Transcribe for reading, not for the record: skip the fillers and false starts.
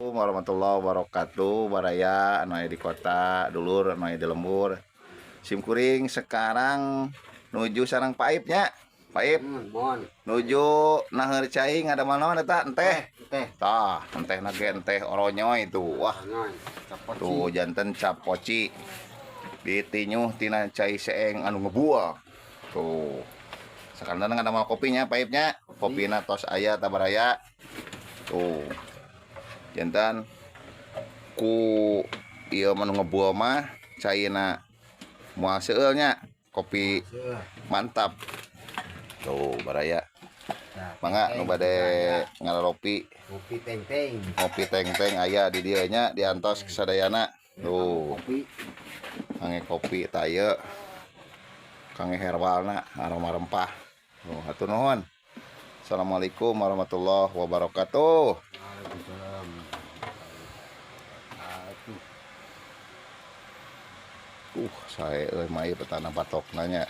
Warahmatullahi wabarakatuh. Baraya anu aya di kota, dulur anu aya di lembur. Sim kuring sekarang nuju sareng Pak Ip nya. Pak Ip Mon. Nuju naheur cai ngadamel naon eta, enteh? Teh. Tah, enteh ge enteh oronyoy itu. Wah, tuh janten cap poci. Ditinyuh tina cai seeng anu ngebuah. Tuh. Sekarang ngadamel kopinya, Pak Ip nya. Kopina tos aya tah, baraya. Tuh. Janten ku ieu mah nu ngebuah mah caina moal seueul nya. Kopi mantap. Tuh, baraya. Mangga nu bade ngalaropi. Kopi teng-teng. Ngopi teng-teng aya di dieu nya, diantos sadayana. Tuh, Kopi. Kangge kopi tah ieu. Kangge herbalna aroma rempah. Tuh, hatur nuhun. Assalamualaikum warahmatullahi wabarakatuh. Waalaikumsalam. Aduh. Sae euy mah ieu petana batokna nya.